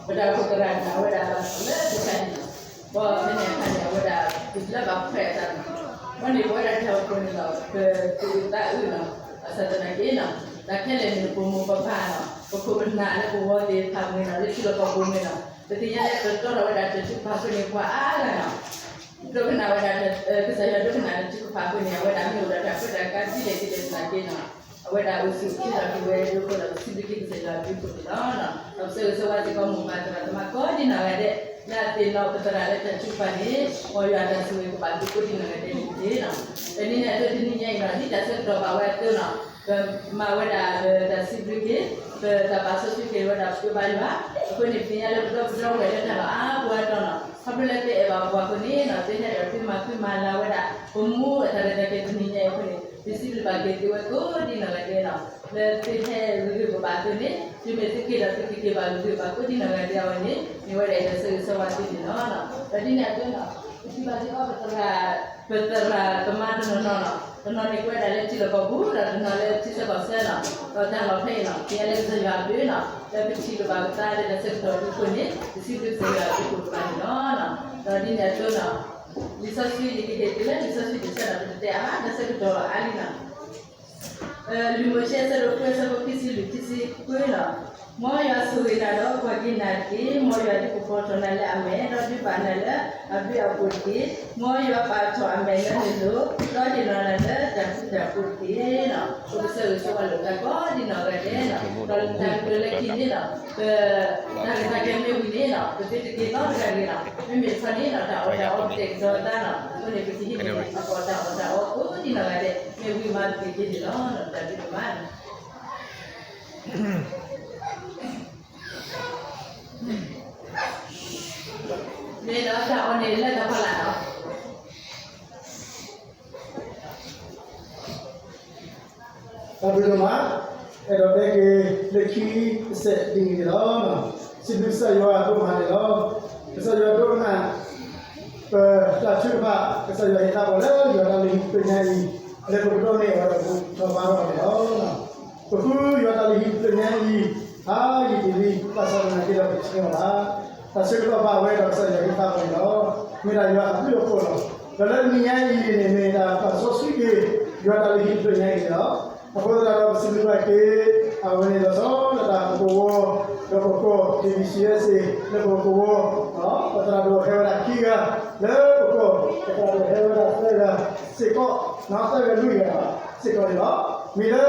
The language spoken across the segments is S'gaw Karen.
ပတၢ်အိၣ်ဖှိၣ်သရၣ်န့ၣ် အဝဲဒၣ်ဘၣ်လၢတခါန့ၣ်လီၤ. ဘၣ်ဖဲန့ၣ်အခါန့ၣ် အဝဲဒၣ် ပလၢဘၣ်ဖှဲးအသးန့ၣ်, ဘၣ်န့ၣ် ပဝဲဒၣ်တၢ်အိၣ်ဖှိၣ်န့ၣ်လီၤ ပသူၣ်အုးသးအုးလီၤ. ဘၣ်ဆၣ်သနာ်က့လီၤ တၢ်ခဲလၢာ်န့ၣ် ပမိၢ်ပပၢ်လီၤ ပခိၣ်ပနၢ်လၢပဝီသ့ၣ်တဖၣ်မ့ၢ်လီၤ လၢထံလီၢ်ကီၢ်ပူၤမ့ၢ်လီၤ ပသ့ၣ်ညါလၢပတီထီၣ်ဝဲဒၣ်တၢ်ထုကဖၣ်အဃိန့ၣ် ပှၤအါဂၤလီၤ ဒိကနၣ်ဝဲဒၣ် ကစၢ်ယွၤဒိကနၣ်တၢ်ထုကဖၣ်အဃိန့ၣ် အဝဲဒၣ်မ့ၢ်အိၣ်ဒီးတၢ်ပၢတၢ်ကါဒ်လဲၣ်ဒ်လဲၣ်သနာ်က့လီၤ အဝဲဒၣ်အိၣ်ဆူၣ်အိၣ်ချ့ဒီးက့ၤဝဲဒၣ်အဃိဒီး ပစံးဘျုးက့ၤကစၢ်ယွၤအဘျုးအဖှိၣ်န့ၣ်လီၤ. ဒီးပဆၢဂ့ၤဆၢဝါစ့ၢ်ကီးမိၢ်ပၢ်သရၣ်သမါကိးဒံနီၢ်ဂၤဒဲး လၢအသ့ၣ်နီၣ်ပသရၣ်လၢတၢ်ထုကဖၣ်န့ၣ် မ်ယွၤအတၢ်ဆိၣ်ဂ့ၤကဘၣ်သုကိးဒံနီၢ်ဂၤဒဲးန့ၣ်တက့ၢ်လီၤ. တနံၤန့ၣ်အသိးတနံၤညါအံၤလီၤ ဒ်တၢ်ဆၢကတီၢ်ဘၣ်ဝဲအသိးလီၤ ပမၤဝဲဒၣ်လၢတၢ်စံးဘျုးက့ၤ ပတၢ်ပာ်စီဆှံက့ၤဝဲဒၣ်ပှၤဘါယွၤ အဃိန့ၣ် ပသ့ၣ်ညါလၢပဒီပုၢ်ဝဲၢ်လၢတၢ်လီၢ်အါပူၤအါတီၤလီၤ ခီဖျိလၢသုအဲၣ်ဘၣ်ပှၤအဃိန့ၣ်လီၤ သုဟဲဒီးသုမၤဃံမၤလၤဝဲဒၣ် ပမူအတၢ်ရဲၣ်တၢ်ကျဲၤတနံၤညါအံၤအဃိန့ၣ် ပစံးဘျုးဘၣ်က့ၤသုဝဲကိးဒံနီၢ်ဂၤဒဲးလီၤ လၢသုဟဲဂ့ၤဂ့ၤဘၣ်ဘၣ်အသိးန့ၣ် သုမ့ၢ်သုက့ၤဒီးသုကက့ၤဘၣ်ဂ့ၤဂ့ၤဘၣ်ကိးဒံနီၢ်ဂၤဒဲးအဝဲန့ၣ် မ့ၢ်ဝဲဒၣ်ယတၢ်ဆၢဂ့ၤဆၢဝါသုန့ၣ်လီၤ. ဒီးဒ်န့ၣ်အသိးလီၤ ပထံၣ်ဘၣ်စ့ၢ်ကီးပသရၣ် ပသရၣ်သမါတနီၤနီၤလီၤ တနီၤန့ၣ်ကွဲးဒၣ်လၢထံလီၢ်ကီၢ်ပူၤ ဒီးတနီၤလၢထံဆၢကီၢ်ဆၢလီၤ ဒီးတၢ်လီၢ်ဖဲအံၤလီၤ ပသ့ၣ်ညါလၢကစၢ်ယွၤအဘျုးလီၤ လၢပထံၣ်လိာ်ဘၣ်ပသးလၢတၢ်ဆၢကတီၢ်အံၤအဃိန့ၣ် ပစံးဘျုးကစၢ်ယွၤအဘျုးအဖှိၣ်ကဘၣ်န့ၣ်လီၤ. ဒီးဒ်န့ၣ်အသိးလီၤ လံာ်စီဆှံယကဟ့ၣ်သုလၢလံာ်စီဆှံတဆၢလီၤ ပတတဲအါဘၣ် တၢ်ဆၢကတီၢ်အါလံလီၤ လံာ်မိၤၡ့အဆၢဒိၣ်ဃုအဆၢဖိခံဆံလွံၢ်ခံဆံခွံလီၤ. မ်ယွၤဆိၣ်ဂ့ၤနၤဒီးကွၢ်က့ၤနၤတက့ၢ်. မ်ယွၤဒုးကဖီထီၣ်နၤလၢအမဲာ် ဒီးဒုးဘၣ်နၤလၢအဘျုးအဖှိၣ်တက့ၢ်. မ်ယွၤပာ်ထီၣ်အမဲာ်လၢနလိၤ ဒီးဟ့ၣ်လီၤနၤလၢတၢ်ဃူတၢ်ဖိးတက့ၢ်လီၤ. ပကဆၢဂ့ၤဆၢဝါလိာ်သးကိးဒံနီၢ်ဂၤဒဲးလီၤ. ဒီးတၢ်ကတိၤလၢခံန့ၣ်လီၤ ပ တၢ်ဂ့ၢ်တၢ်ကျိၤမ့ၢ်ဝံၤန့ၣ်လီၤ ပသုတက့ၤနီတဂၤတဂ့ၤလီၤ. မ့မ့ၢ်တခီန့ၣ်လီၤ တၢ်အီၣ်တၢ်အီပတဲာ်ကတီၤသးလီၤ. အဃိန့ၣ် ပကဟံးန့ၢ်အီၣ်တၢ်အီၣ်တၢ်အီကိးဒံနီၢ်ဂၤဒဲး မ့ၢ်ဝံၤမၤတက့ၤက့ၤန့ၣ်လီၤ တၢ်ဘျုးကမၣ် မ့ၢ်လၢတၢ်အီၣ်န့ၣ်လၢတၢ်ဖီလာ်လီၤ. တၢ်ဘျုးဒိၣ်မး, အဲၣ်ဒိးတဲက့ၤလၢခံကစဲးဒ်န့ၣ်လီၤ. စံးဘျုးကစၢ်ယွၤဒိၣ်မးန့ၣ်လီၤ. ကစၢ်ယွၤဒိကနၣ် ပတၢ်ထုကဖၣ် ကစၢ်ယွၤဟ့ၣ်သါပှၤလၢယွၤတၢ်လုၢ်ဟံၣ်တဖျၢၣ်ညါအံၤ လၢပကဒိးန့ၢ်အီၤဒီးပကထီၣ်ဘါထီၣ်န့ၣ်လီၤ. ပဃုယွၤတၢ်လုၢ်ဟံၣ်တဖျၢၣ်ညါအံၤ ဟါယံာ်တ့ၢ်လံ ဘၣ်ဆၣ်သနာ်က့ဒီးပတဆှၢအီၤဘၣ်. တၢ်ဆၢကတီၢ်ဘၣ်ဝဲဒီးကစၢ်ယွၤဟ့ၣ်သါပှၤန့ၣ်လီၤ. မ့ၢ်ဒၣ်ယွၤအဘျုးအဖှိၣ်လီၤ. ဒီးလၢတနံၤညါအံၤန့ၣ် မ့ၢ်တၢ်ပာ်စီဆှံက့ၤ ယွၤတၢ်လုၢ်ဟံၣ်တဖျၢၣ်ညါအံၤန့ၣ်လီၤ. အဃိသတးဒီးပစံးဘျုးဘၣ်က့ၤ အဝဲန့ၣ်လီၤဆီဒၣ်တၢ်ပကဝီၤ ဒီးပကီၢ် KBC USA လၢပကဝီၤ ပသရၣ်ဒိၣ်ဟဲဝဲဒၣ်ခံဂၤ လၢပကီၢ် ပသရၣ်ဒိၣ်ဟဲဝဲဒၣ်သၢဂၤစ့ၢ်ကီး သၢဂၤလွံၢ်ဂၤစ့ၢ်ကီးန့ၣ်လီၤ. မ့ၢ်လၢ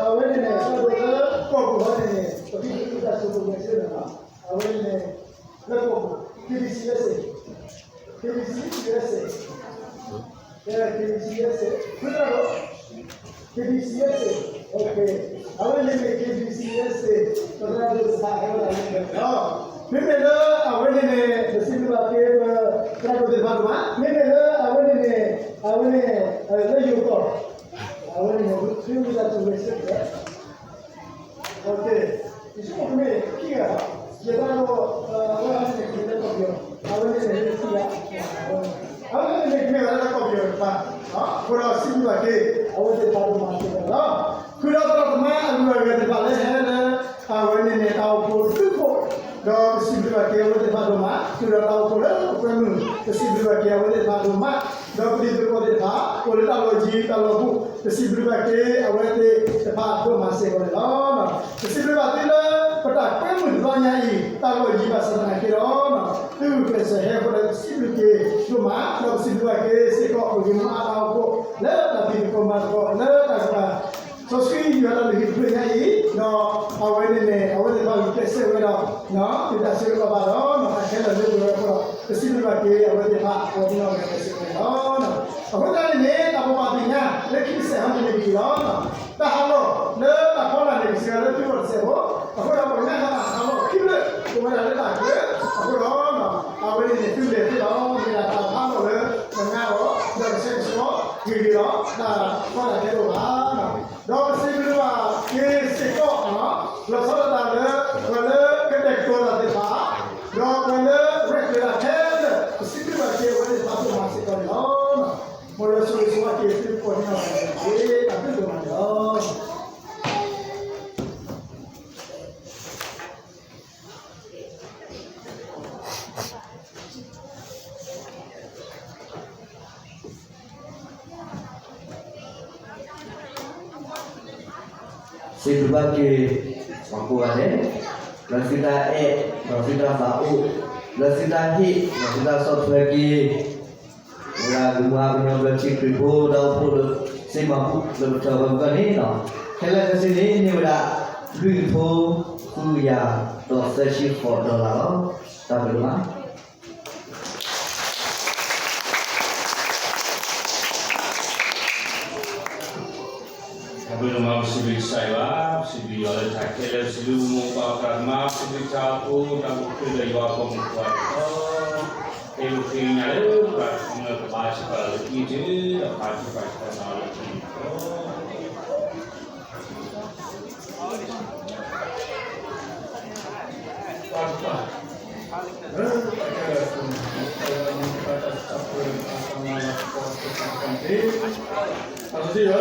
အဝဲန့ၣ်န့ၣ် သရၣ်ဒိၣ်လၢကီၢ်ပူၤဟီန့ၣ်န့ၣ် ပကံၣ်ပသးစူၤပူၤန့ၣ်စ့ၢ်ကီးန့ၣ်လီၤ. အဝဲန့ၣ်န့ၣ် လၢကီၢ်ပူၤ KBC USA KBC USA, KBC USA, ဖုသရၣ်ဒိၣ် KBC USA, OK, အဝဲန့ၣ်န့ၣ် KBC USA ပသရၣ်ဒိၣ်တဖၣ်ဟဲဝဲဒၣ်လၢန့ၣ်လီၤ. မ့မ့ၢ်လၢအဝဲန့ၣ်န့ၣ် ပစံးဘျုးဘၣ်က့ၤပသရၣ်ဒိၣ်သ့ၣ်တဖၣ်ဒိၣ်မး, မ့မ့ၢ်လၢအဝဲန့ၣ်န့ၣ် အဝဲန့ၣ် လၢယိၤကီၢ် အဝဲန့ၣ်န့ၣ် သုဝံသးစူၤဝဲစ့ၢ်ကီး OK, ယဆိကမိၣ်မ့ၢ်ခံဂၤဘၣ်, ယသရၣ်ဒိၣ် အဝဲန့ၣ်ကမ့ၢ်လၢကီၢ်ပယီၤ, အဝဲန့ၣ်န့ၣ်ခံဂၤ, အဝဲန့ၣ်န့ၣ်ကမ့ၢ်ဝဲလၢကီၢ်ပယီၤတဖၣ်, အဃိဒီးစံးဘျုးဘၣ်က့ၤ အဝဲသ့ၣ်တဖၣ်ဒိၣ်မးစ့ၢ်ကီးလီၤ. ဃုာ်ဒီးသရၣ်သမါအဂုၤအဂၤသ့ၣ်တဖၣ်လၢဟဲလၢ အဝဲန့ၣ်န့ၣ် တၢ်အိၣ်ဖှိၣ်သုးခိၣ် ဒီးပစံးဘျုးဘၣ်က့ၤအဝဲသ့ၣ်တဖၣ်ဒိၣ်မး, ဃုာ်ဒီးတၢ်အိၣ်ဖှိၣ်လၢပကွဲမုာ် ပစံးဘျုးဘၣ်က့ၤအဝဲသ့ၣ်တဖၣ်ဒိၣ်မး, ဒီးပတံၤသကိးသ့ၣ်တဖၣ် အိၣ်လၢတၢ်လီၢ်ယံၤတၢ်လီၢ်ဘူး ပစံးဘျုးဘၣ်က့ၤအဝဲသ့ၣ်တဖၣ်ဒိၣ်မးစ့ၢ်ကီးန့ၣ်လီၤ. ပစံးဘျုးဘၣ်သုလၢ ပတၢ်ကွဲမုာ်တဘျီညါအံၤ တၢ်လီၢ်ယံၤဘၣ်ဆၣ်သနာ်က့ဒီး သုဂုာ်ကျဲးစၢးဟဲအဃိဒီး ပစံးဘျုးက့ၤဒိၣ်မး, ဒီးပစံးဘျုးဘၣ်က့ၤစ့ၢ်ကီး ပဂ့ၢ်မုၢ်အါအါအဃိ လၢတၢ်ဖံးသကိးမၤသကိး လၢတၢ်ကပၤ စီဆှံယွၤတၢ်လုၢ်ဟံၣ်တဖျၢၣ်ညါအံၤ, ဒီးအဝဲန့ၣ်န့ၣ် အဝဲသ့ၣ်တဖၣ်ဂုာ်ကျဲးစၢးဝဲဒီး သုတၢ်ဆၢကတီၢ်ဘၣ်ဒီး တၢ်ခဲလၢာ်လၢပှဲၤဝဲအဃိဒီး ပစံးဘျုးဘၣ်က့ၤ အဝဲသ့ၣ်တဖၣ်အဝဲသ့ၣ်နီၢ်ဂၤဒဲးစ့ၢ်ကီးန့ၣ်လီၤ. အဃိသတးန့ၣ်န့ၣ် တၢ်ဘိးဘၣ်သ့ၣ်ညါလၢခံကစဲးဟီန့ၣ်မ့ၢ်ဒ်အံၤလီၤ. တၢ်ဟးလီၢ်လၢတၢ်ဖီလာ်န့ၣ် ကစှၤလၢသုဂီၢ်တစဲးဖိ, အဃိဒီးပကနၣ်ဃုာ်တၢ်ဟးလီၢ်ခံဖျၢၣ် ပဝဲဒၣ်လၢတၢ်ကျဲၤ, အဃိဒီး အဝဲန့ၣ်န့ၣ် သုလဲၤသ့လီၤ, မ့ၢ်ဒၣ်တၢ်ဟးလီၢ်လၢ ပနါအီၤ ဒီးကဆှဲကဆှီဂ့ၤဂ့ၤဒီး တၢ်ကီတၢ်ခဲတအိၣ်ဘၣ်. ဒီးပစံးဘျုးဘၣ်က့ၤစ့ၢ်ကီး လီၤဆီဒၣ်တၢ်လၢ ပှၤလၢကတဲာ်ကတီၤတၢ်သ့ၣ်တဖၣ်, ဒီးပှၤလၢရဲၣ်ကျဲၤတၢ်ခဲလၢာ် ပစံးဘျုးဘၣ်က့ၤအဝဲသ့ၣ်တဖၣ်ဒိၣ်မးစ့ၢ်ကီးန့ၣ်လီၤ. မ်ယွၤဆိၣ်ဂ့ၤဆိၣ်ဝါက့ၤသုကိးဒံနီၢ်ဂၤဒဲးတက့ၢ်. တၢ်ဘျုးဒိၣ်မးန့ၣ်လီၤ. စံးဘျုးဘၣ်က့ၤ ပှၤကိးဂၤဒဲး လၢသုတၢ်အဲၣ် ဒီးသုတၢ်သးအိၣ် လၢသုတၢ်ဟ့ၣ် ဒီးသုတၢ်ဆီၣ်ထွဲက့ၤ ဝဲဒၣ်လၢမုၢ်ဟါကညီဘျၢထံခရံာ်ဖိတၢ်အိၣ်ဖှိၣ်လၢ စ့မၤဘူၣ်လၢပထၢပှၤကီၢ်န့ၣ်လီၤ. ခဲလၢာ်ခဲဆ့န့ၣ် န့ၢ်ဝဲဒၣ် လွံၢ်ကထိ ဃုကယၤ ဒီးသၢဆံဃိး dollar လီၤ. တၢ်ဘျုးဒိၣ်မး တၢ်ဘျုးဒိၣ်မး ပစံးဘျုးကစၢ်ယွၤ, ပစံးဘျုးယွၤလၢတၢ်ခဲလၢာ် ပစံးဘျုးမိၢ်ပၢ်သရၣ်သမါ, ပစံးဘျုးတၢ်အိၣ်ဖှိၣ် တၢ်အိၣ်ဖှိၣ်ဒီးယွၤအပှၤမုၣ်ခွါတဖၣ်, ဟဲလီၤဃ့ကညးလၢပှၤကညီကဘါစ့ၢ်ကီးလၢခံကတၢၢ် ဒီးပာ်စ့ၢ်ကီးစ့ၢ်ကီးလၢခံကတၢၢ် လၢတၢ်ခဲလၢာ်အပူၤန့ၣ် ကစၢ်ယွၤမ့ၢ်ပၢ်တၢ်စံးထီၣ်ပတြၢၤ ပၢ်သးမၤလၤကပီၤသ့ၣ်တဖၣ်န့ၣ်တက့ၢ်. အဃိသတးဒီး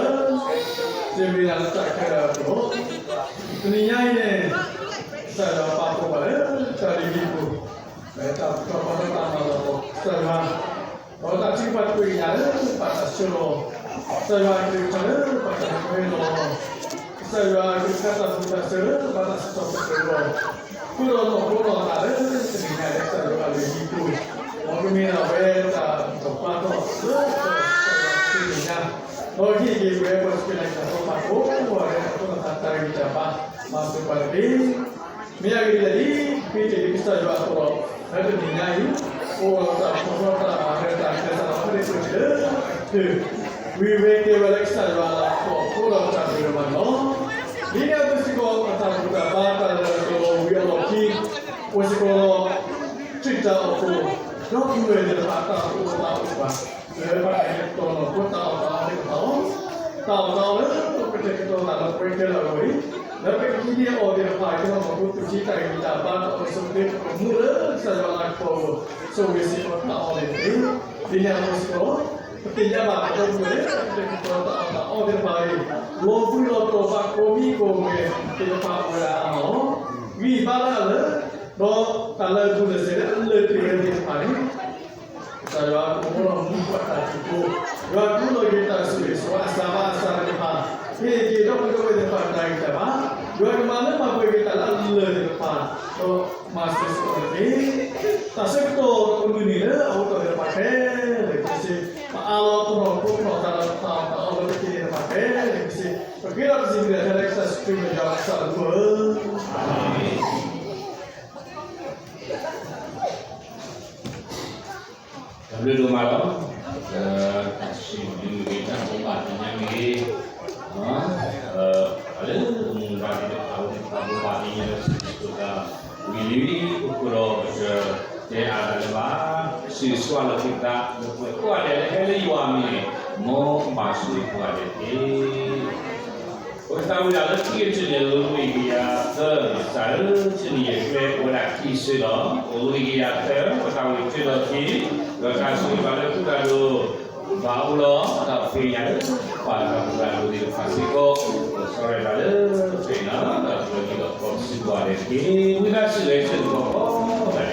စ့မ့ၢ်ဒၣ်လၢတၢ်ခဲလၢာ်အပူၤလီၤ. တနံၤညါအံၤန့ၣ် ကစၢ်ယွၤပာ်ဖှိၣ်ပှၤလၢတၢ်လုၢ်ဟံၣ်ပူၤ လၢတၢ်ဘူၣ်ထီၣ်ဘါထီၣ်တၢ်မၤလၤကပီၤကစၢ်ယွၤ ဒီးတၢ်ထုကဖၣ်တကွံာ်ညါလၢဘၣ်တၢ်ဆှၢလီၤ, ကစၢ်ယွၤအကလုၢ်ကထါလၢဘၣ်တၢ်ဟဲလီၤ, ကစၢ်ယွၤအကလုၢ်ကထါတၢ်ဘူၣ်တၢ်စၢၤလၢဘၣ်တၢ်စံးထီၣ်ပတြၢၤလီၤ, ဃုာ်ဒီးလီၤဖှိၣ်လီၤသးလၢတနံၤညါလၢကစၢ်ယွၤအလုၢ်ဟံၣ်ပူၤ, ဒီးကမ့ၢ်ဒၣ်ဝဲတၢ်ဘူၣ်ထီၣ်ဘါထီၣ်လၢကစၢ်ယွၤတနံၤညါ, ဒီးဟ့ၣ်က့ၤဝဲပှၤစူၢ်က့ၤနာ်က့ၤတၢ်ဖိ ပာ်ဖှိၣ်ပှၤလၢအခိၣ်နၢ်သးတၢ်ဂံၢ်တၢ်ဘါ မၤစၢၤပှၤတက့ၢ်. မ့ၢ်အဂ့ၢ်ဒ်လဲၣ်, ပဃ့တ့ၢ်လံကစၢ်ယွၤအဃိဒီး လၢတနံၤညါအံၤ အိၣ်ဒီးတၢ်ဖှီၣ်ထီၣ်တၢ်အရ့တၢ်ကျဲၤစးဒီး ဖဲန့ၣ်ပၢၢ်တုၤလၢ ဝံၤဝဲကဲဝဲလၢကစၢ်ယွၤအလၤကပီၤအဃိဒီး ပတၢ်ဘျုးဒိၣ်မးန့ၣ်လီၤ. ဒ်န့ၣ်အသိးစ့ၢ်ကီး ပတၢ်ဘူၣ်တၢ်ဘါတၢ်လၤကပီၤဝံၤအလီၢ်ခံ အိၣ်စ့ၢ်ကီးလီၤ ခရံာ်တၢ်အိၣ်ဖှိၣ် ဒီပုၢ်ဝဲၢ်သ့ၣ်တဖၣ် တၢ်အိၣ်ဖှိၣ်တၢ်အိၣ်သး လၢဘၣ်တၢ်ကဲထီၣ်သကိးတၢ်အီၣ်တၢ်အီသ့ၣ်တဖၣ်လီၤ. တၢ်အီၣ်တၢ်အီလၢပကတဲာ်ကတီၤသးလၢပဝဲခဲလၢာ်အဂီၢ်အံၤ လၢပကဟံးန့ၢ်အီၤသ့ၣ်တဖၣ် ကဲထီၣ်သကိးသူၣ်ဆံးတၢ်ဂံၢ်တၢ်ဘါ တၢ်အိၣ်ဆူၣ်အိၣ်ချ့ ပကမူလၢကစၢ်ယွၤအလၤကပီၤအဂီၢ် ဆိၣ်ဂ့ၤစ့ၢ်ကီးတၢ်အီၣ်န့ၣ်တက့ၢ်. ဒ်န့ၣ်အသိးစ့ၢ်ကီး ပသ့ၣ်ညါဘၣ်ဒီပုၢ်ဝဲၢ်လၢ ပကတဲာ်ကတီၤတၢ်အီၣ်တၢ်အီသ့ၣ်တဖၣ်အံၤ လီၤဘှံးလီၤတီၤဘၣ်ကိးမံၤကိးဂၤသ့ၣ်တဖၣ်အိၣ်ဝဲဒၣ်အါမးလီၤ. ဂံၢ်ဘါလၢအလၢာ် ဒီးတၢ်လၢာ်ဘူၣ်လၢာ်စ့ၤလၢအလၢာ်တ့ၢ်ဝဲသ့ၣ်တဖၣ်န့ၣ် ကစၢ်ယွၤကအိးထီၣ်မူပှၤတၢ်ထူၣ်ဖျိ, ယွၤကလူလီၤက့ၤတၢ်ဆိၣ်ဂ့ၤဆိၣ်ဝါအစှၤဘၣ်အစှၤသ့ၣ်တဖၣ်, ဟ့ၣ်က့ၤဒီပုၢ်ဝဲၢ်သ့ၣ်တဖၣ်တၢ်ဂံၢ်တၢ်ဘါ, ယွၤကမၤလၢမၤပှဲၤက့ၤတၢ်လၢအလၢာ်သ့ၣ်တဖၣ်, ဒီးမၤစၢၤစ့ၢ်ကီးတက့ၢ်. တၢ်ဆၢကတီၢ်တမုၢ်နံၤလၢအအိၣ်တီၢ်သ့ၣ်တဖၣ်ခဲလၢာ်ခဲဆ့, ပအၢၣ်လီၤပနီၢ်ခိပနီၢ်သးဒီးတၢ်အီၣ်တၢ်အီလၢပဟ့ၣ်သ့ၣ်တဖၣ်ခဲလၢာ်ခဲဆ့, ပဃ့ဒီးပစံးဘျုးတၢ်ခဲလၢာ်ကစၢ်ယ့ၣ်ၡူးခရံာ်မ့ၢ်ယွၤပကစၢ်လၢပဂီၢ်ဧၢ. တၢ်ဘျုးဒိၣ်မးလီၤ. တၢ်စံးဘျုးမ့ၢ်ဂ့ၤ တၢ်ဘိးဘၣ်သ့ၣ်ညါမ့ၢ်ဂ့ၤ, လၢမူဒါသ့ၣ်တဖၣ်အံၤ တၢ်ဘိးဘၣ်သ့ၣ်ညါလၢစံးကတိၤတၢ်ဝံၤလံ, အဃိဒီးပတဲအါတၢ်လၢၤဘၣ်, စံးဆှၢလီၤက့ၤသး လၢပှၤကိးဂၤဒဲးလၢဟဲလၢယွၤအမံၤန့ၣ်, မ်မၤစၢၤပှၤဒဲးတက့ၢ်. ပကသးဝံၣ်ဒၣ်လၢခံကတၢၢ်န့ၣ် လွံၢ်ကယၤသၢ, စးလၢဆူညါယကျဲအိၣ်ဝဲဒၣ်ခံစုလီၤ. လွံၢ်ကယၤသၢ ပသးဝံၣ်တၢ်ဒီးခံ, ဒီးတၢ်ဆိၣ်ဂ့ၤဘၣ်လၢဃုာ်တၢ်ဒိၣ် ဘၣ်အိၣ်လီၤ. တၢ်ဖံးညၣ်လၢပှၤတၢ်ဃုာ်တၢ်ဒိၣ်သ့ၣ်တဖၣ်စ့ၢ်ကီး, ဒီးဆီရဲၣ်တၢ်လၢပှဲၤနၤ ဒီးပှဲၤက့ၤဒီးကီၢ်စံးပှၤဒဲးတက့ၢ်. ဝံသးစူၤဂဲၤဆၢထၢၣ်ကီးကိးဂၤဒဲး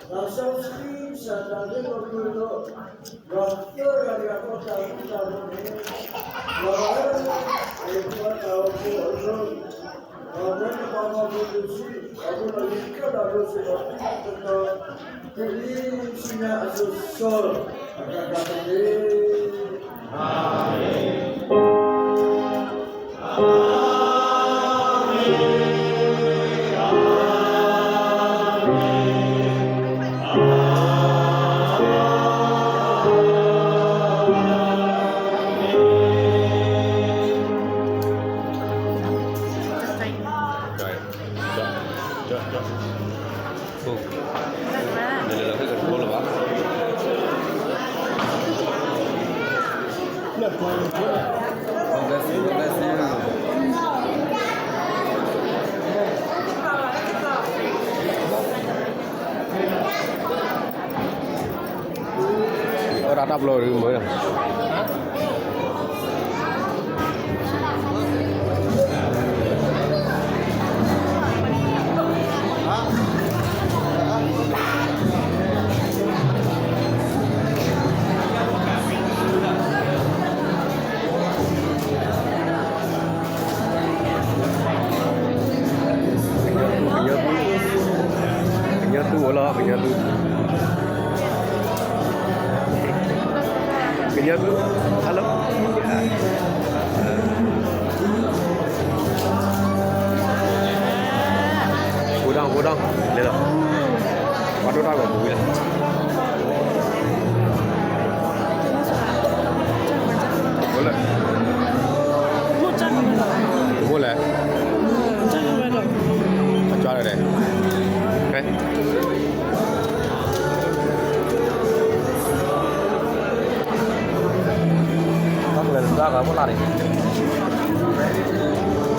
သးစီဆှံကစၢ်တၢ်လၢပှၤကလုာ်ဒီး ဒီးသၢဂၤတဂၤဃီတၢ်ဃူတၢ်ဖိးန့ၣ် လီၤဂာ်လၢ အံၤပှၤတၢ်အိၣ်ဖှိၣ်အလိၤ ဒီးပဝဲတပှၤမၤဘူၣ်တဆံ အဃိဒီးယကဲထီၣ်လိာ်စ့ၢ်ကီးတတီၤ တုၤလံဆူညါအစိၤစိၤ အကကးတက့ၢ်. အီၣ်ဒၣ်တၢ်ပျီဒုးမုာ်လီၤ. ကညီသူ, ကညီသူ, ကညီသူအိၣ်လီၤ, ကညီသူ, ကညီသူ, hello. ကိဒီ, ကိဒီ, လဲၤလီၤ, ပှၤဒိၣ်တၢ်ဂီၤပူၤဝံၤလီၤ. ဘိလဲၣ်, ဘိလဲၣ်, အကၠွါလဲၣ်, ဟဲ တၢ်ကလဲၤတၢ်ဂၤဖိလၢ်န့ၣ်,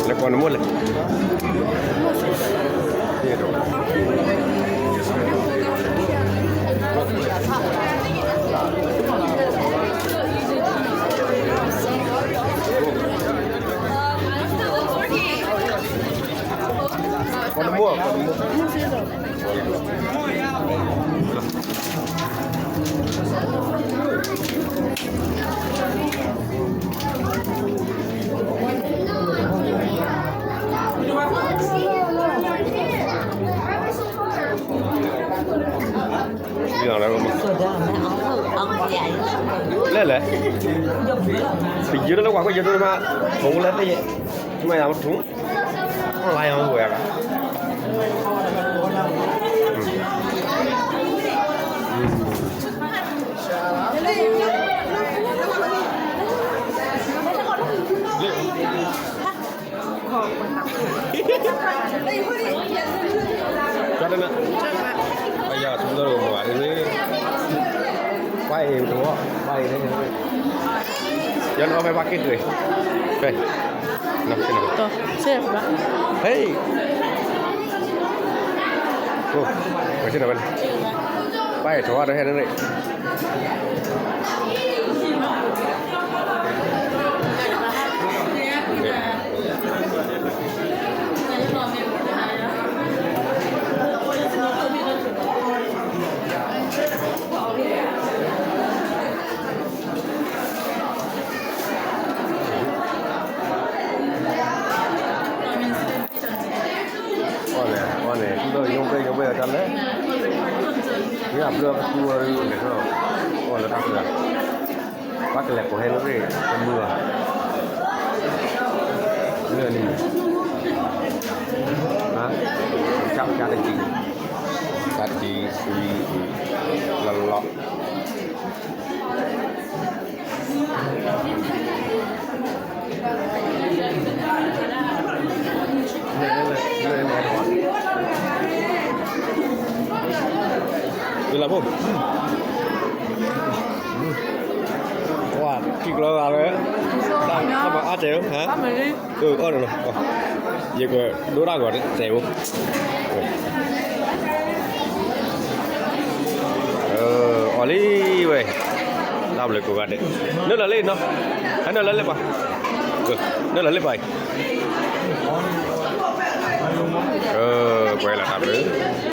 လဲၤကိးနမိၢ်လဲၣ်. ကိးနမိၢ်, ကိးနမိၢ်. လဲၣ်လဲၣ်, ပယိၤလၢကွၢ်ကွၢ်ယိၤတမး, ပူၤလၢသ့ၣ်ယဲၢ်, မ့ၢ်ယၤမ့ၢ်ထူ, လါယၤမ့ၢ်ဝဲဂၤ. ကၠီတနၢ်, အယၤဆူလၢမၤအံၤ, ပှၤအံၤတဝီ, ပှၤအံၤန့ၣ်, ယနီၢ်ဖဲပှၤက့ၢ်တုၤ, ဖဲ, နီၢ်, ဟဲ, အိၣ်, ဝဲဆ့ၣ်နီၤဝဲန့ၣ်, ပှၤအံၤတဝီဒီးဟဲန့ၣ်, အီၣ်န့ၣ်, အီၣ်န့ၣ်, ဒိၣ်ယိဘဲယိဘဲတၢ်လဲၣ်, မ့ၢ်အဘျၢကသူဝဲလဲၣ်, အီၣ်လၢတၢ်ဖျၢၣ်, ဘၣ်ကလဲၤကိးဟဲလၢရ့ၣ်, တမုာ်ဘၣ်, လၢနံၤ, ကၢ်ကၢ်တကံၢ်, တၢ်တံၤ, လီၤလီၤ. လၢလၢဖိ, ဝါ, ခံကျီဂၤလၢ, တၢ်မၤအါတဲာ်ဧၢ, အၢ အီၣ်န့ၣ်လီၤ, ယကဒိတၢ်ဂီၤတဲာ်ဧိၤ. အီၣ်လံဝဲ, တၢ်ဘျုးကိးဂၤဒဲး, နုာ်လီၤလံနီၤ, ဟဲနုာ်လီၤလံပှၤ, နုာ်လီၤလံပှၤအံၤ, ပှဲၤလီၤတၢ်ဘျုး